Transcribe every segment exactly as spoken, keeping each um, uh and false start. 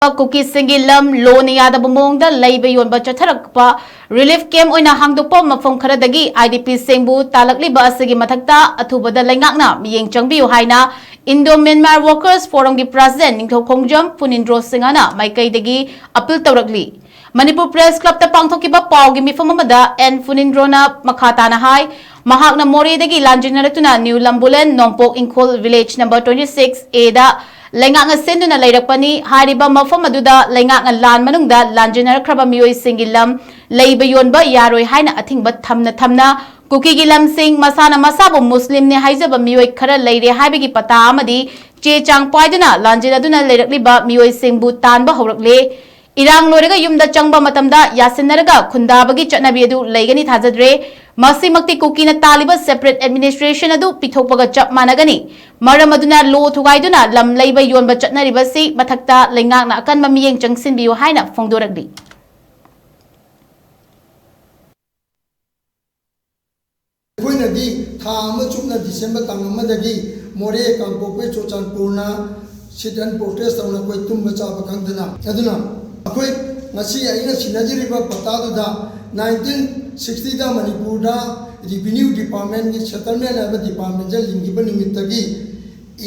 ꯀꯨꯀꯤꯁꯤꯡꯒꯤ ꯂꯝ ꯂꯣꯅ ꯌꯥꯗꯕ ꯃꯑꯣꯡꯗ ꯂꯩꯕ ꯌꯣꯟꯕ ꯆꯠꯊꯔꯛꯄ ꯔꯤꯂꯤꯐ ꯀꯦꯝꯞ ꯑꯣꯏꯅ ꯍꯥꯡꯗꯣꯛꯄ ꯃꯐꯝ ꯈꯔꯗꯒꯤ ꯑꯥꯏ ꯗꯤ ꯄꯤꯁꯤꯡꯕꯨ ꯇꯥꯜꯂꯛꯂꯤꯕ ꯑꯁꯤꯒꯤ ꯃꯊꯛꯇ ꯑꯊꯨꯕꯗ ꯂꯩꯉꯥꯛꯅ ꯃꯤꯠꯌꯦꯡ ꯆꯪꯕꯤꯌꯨ ꯍꯥꯏꯅ ꯏꯟꯗꯣ ꯃ꯭ꯌꯥꯟꯃꯥꯔ ꯋꯥꯔꯀꯔꯁ ꯐꯣꯔꯝꯒꯤ ꯄ꯭ꯔꯁꯤꯗꯦꯟꯠ ꯅꯤꯡꯊꯧꯈꯣꯡꯖꯝ ꯐꯨꯅꯤꯟꯗ꯭ꯔꯣ ꯁꯤꯡꯍꯅ ꯃꯥꯏꯀꯩꯗꯒꯤ ꯑꯄꯤꯜ ꯇꯧꯔꯛꯂꯤ꯫ ꯃꯅꯤꯄꯨꯔ ꯄ꯭ꯔꯦꯁ ꯀ꯭ꯂꯕꯇ ꯄꯥꯡꯊꯣꯛꯈꯤꯕ ꯄꯥꯎꯒꯤ ꯃꯤꯐꯝ ꯑꯃꯗ ꯑꯦꯟ ꯐꯨꯅꯤꯟꯗ꯭ꯔꯣꯅ ꯃꯈꯥ ꯇꯥꯅ ꯍꯥꯏ, ꯃꯍꯥꯛꯅ ꯃꯣꯔꯦꯗꯒꯤ ꯂꯥꯟꯖꯦꯟꯅꯔꯛꯇꯨꯅ ꯅ꯭ꯌꯨ ꯂꯝꯕꯨꯂꯦꯟ ꯅꯣꯡꯄꯣꯛ ꯏꯪꯈꯣꯜ ꯚꯤꯂꯦꯖ ꯅꯝꯕꯔ ꯇ꯭ꯋꯦꯟꯇꯤ ꯁꯤꯛꯁ ꯑꯦꯗ ꯂꯩꯉꯥꯛꯅ ꯁꯤꯟꯗꯨꯅ ꯂꯩꯔꯛꯄꯅꯤ꯫ ꯍꯥꯏꯔꯤꯕ ꯃꯐꯝ ꯑꯗꯨꯗ ꯂꯩꯉꯥꯛꯅ ꯂꯥꯟ ꯃꯅꯨꯡꯗ ꯂꯥꯟꯖꯦꯟꯅꯔꯛꯈ꯭ꯔꯕ ꯃꯤꯑꯣꯏꯁꯤꯡꯒꯤ ꯂꯝ ꯂꯩꯕ ꯌꯣꯟꯕ ꯌꯥꯔꯣꯏ ꯍꯥꯏꯅ ꯑꯊꯤꯡꯕ ꯊꯝꯅ ꯊꯝꯅ ꯀꯨꯀꯤꯒꯤ ꯂꯝꯁꯤꯡ ꯃꯁꯥꯅ ꯃꯁꯥꯕꯨ ꯃꯨꯁꯂꯤꯝꯅꯤ ꯍꯥꯏꯖꯕ ꯃꯤꯑꯣꯏ ꯈꯔ ꯂꯩꯔꯦ ꯍꯥꯏꯕꯒꯤ ꯄꯇꯥ ꯑꯃꯗꯤ ꯆꯦ ꯆꯥꯡ ꯄꯥꯏꯗꯨꯅ ꯂꯥꯟꯖꯦꯟꯅꯗꯨꯅ ꯂꯩꯔꯛꯂꯤꯕ ꯃꯤꯑꯣꯏꯁꯤꯡꯕꯨ ꯇꯥꯟꯕ ꯍꯧꯔꯛꯂꯦ꯫ ꯏꯔꯥꯡ ꯂꯣꯏꯔꯒ ꯌꯨꯝꯗ ꯆꯪꯕ ꯃꯇꯝꯗ ꯌꯥꯁꯤꯟꯅꯔꯒ ꯈꯨꯟꯗꯥꯕꯒꯤ ꯆꯠꯅꯕꯤ ꯑꯗꯨ ꯂꯩꯒꯅꯤ ꯊꯥꯖꯗ꯭ꯔꯦ꯫ ꯃꯁꯤꯃꯛꯇꯤ ꯀꯨꯀꯤꯅ ꯇꯥꯜꯂꯤꯕ ꯁꯦꯄꯔꯦꯠ ꯑꯦꯗꯃꯤꯅꯤꯁꯇ꯭ꯔꯦꯁꯟ ꯑꯗꯨ ꯄꯤꯊꯣꯛꯄꯒ ꯆꯞ ꯃꯥꯟꯅꯒꯅꯤ꯫ ꯃꯔꯝ ꯑꯗꯨꯅ ꯂꯣ ꯊꯨꯒꯥꯏꯗꯨꯅ ꯂꯝ ꯂꯩꯕ ꯌꯣꯟꯕ ꯆꯠꯅꯔꯤꯕꯁꯤ ꯃꯊꯛꯇ ꯂꯩꯉꯥꯛꯅ ꯑꯀꯟꯕ ꯃꯤꯠꯌꯦꯡ ꯆꯪꯁꯤꯟꯕꯤꯌꯨ ꯍꯥꯏꯅ ꯐꯣꯡꯗꯣꯔꯛꯂꯤ꯫ ꯑꯩꯈꯣꯏꯅꯗꯤ ꯊꯥ ꯑꯃ ꯆꯨꯞꯅ ꯗꯤꯁꯦꯝꯕꯔ ꯇꯥꯡ ꯑꯃꯗꯒꯤ ꯃꯣꯔꯦ, ꯀꯥꯡꯄꯣꯛꯄꯤ, ꯆꯨꯔꯆꯥꯟꯄꯨꯔꯅ sit and protest ꯇꯧꯅ ꯑꯩꯈꯣꯏ ꯇꯨꯝꯕ ꯆꯥꯕ ꯈꯪꯗꯅ꯫ ꯑꯗꯨꯅ ꯑꯩꯈꯣꯏ ꯉꯁꯤ ꯑꯩꯅ ꯁꯤꯟꯅꯖꯔꯤꯕ ꯄꯇꯥꯗꯨꯗ ꯅꯥꯏꯟꯇꯤꯟ ꯁꯤꯛꯁꯇꯤꯗ ꯃꯅꯤꯄꯨꯔꯗ ꯔꯤꯚꯤꯅ꯭ꯌꯨ ꯗꯤꯄꯥꯔꯠꯃꯦꯟꯒꯤ ꯁꯦꯇꯜꯃꯦꯟ ꯍꯥꯏꯕ ꯗꯤꯄꯥꯔꯠꯃꯦꯟꯁꯦ ꯂꯤꯡꯈꯤꯕ ꯅꯨꯃꯤꯠꯇꯒꯤ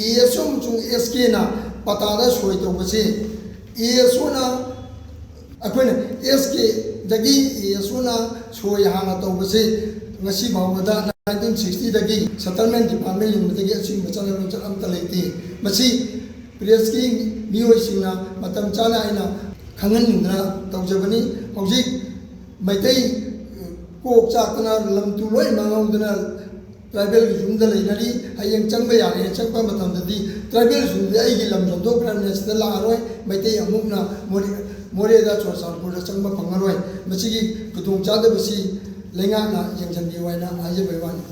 ꯑꯦ ꯑꯦꯁ ꯑꯣ ꯑꯃꯁꯨꯡ ꯑꯦꯁ ꯀꯦꯅ ꯄꯇꯥꯗ ꯁꯣꯏ ꯇꯧꯕꯁꯦ ꯑꯦ ꯑꯦꯁ ꯑꯣꯅ ꯑꯩꯈꯣꯏꯅ ꯑꯦꯁ ꯀꯦꯗꯒꯤ ꯑꯦ ꯑꯦꯁ ꯑꯣꯅ ꯁꯣꯏ ꯍꯥꯟꯅ ꯇꯧꯕꯁꯤ ꯉꯁꯤ ꯐꯥꯎꯕꯗ ꯅꯥꯏꯟꯇꯤꯟ ꯁꯤꯛꯁꯇꯤꯗꯒꯤ ꯁꯦꯇꯜꯃꯦꯟ ꯗꯤꯄꯥꯔꯠꯃꯦꯟ ꯂꯤꯡꯕꯗꯒꯤ ꯑꯁꯤꯒꯨꯝꯕ ꯆꯠꯅ ꯂꯣꯟꯆꯠ ꯑꯝꯇ ꯂꯩꯇꯦ꯫ ꯃꯁꯤ ꯄ꯭ꯔꯦꯁꯀꯤ ꯃꯤꯑꯣꯏꯁꯤꯡꯅ ꯃꯇꯝ ꯆꯥꯅ ꯑꯩꯅ ꯈꯪꯍꯟꯅꯤꯡꯗꯅ ꯇꯧꯖꯕꯅꯤ꯫ ꯍꯧꯖꯤꯛ ꯃꯩꯇꯩ ꯀꯣꯛ ꯆꯥꯛꯇꯅ ꯂꯝ ꯇꯨ ꯂꯣꯏ ꯃꯥꯡꯍꯧꯗꯅ ꯇ꯭ꯔꯥꯏꯕꯦꯜꯒꯤ ꯌꯨꯝꯗ ꯂꯩꯅꯔꯤ꯫ ꯍꯌꯦꯡ ꯆꯪꯕ ꯌꯥꯔꯦ, ꯆꯪꯕ ꯃꯇꯝꯗꯗꯤ ꯇ꯭ꯔꯥꯏꯕꯦꯜꯁꯤꯡꯗꯤ ꯑꯩꯒꯤ ꯂꯝ ꯌꯣꯟꯊꯣꯛꯈ꯭ꯔꯕꯅꯦ, ꯁꯤꯗ ꯂꯥꯛꯑꯔꯣꯏ, ꯃꯩꯇꯩ ꯑꯃꯨꯛꯅ ꯃꯣꯔꯦ-, ꯃꯣꯔꯦꯗ ꯆꯨꯔꯆꯥꯟꯄꯨꯔꯗ ꯆꯪꯕ ꯐꯪꯉꯔꯣꯏ꯫ ꯃꯁꯤꯒꯤ ꯈꯨꯗꯣꯡꯆꯥꯗꯕꯁꯤ ꯂꯩꯉꯥꯛꯅ ꯌꯦꯡꯁꯤꯟꯕꯤꯌꯨ ꯍꯥꯏꯅ ꯍꯥꯏꯖꯕꯒꯤ ꯋꯥꯅꯤ꯫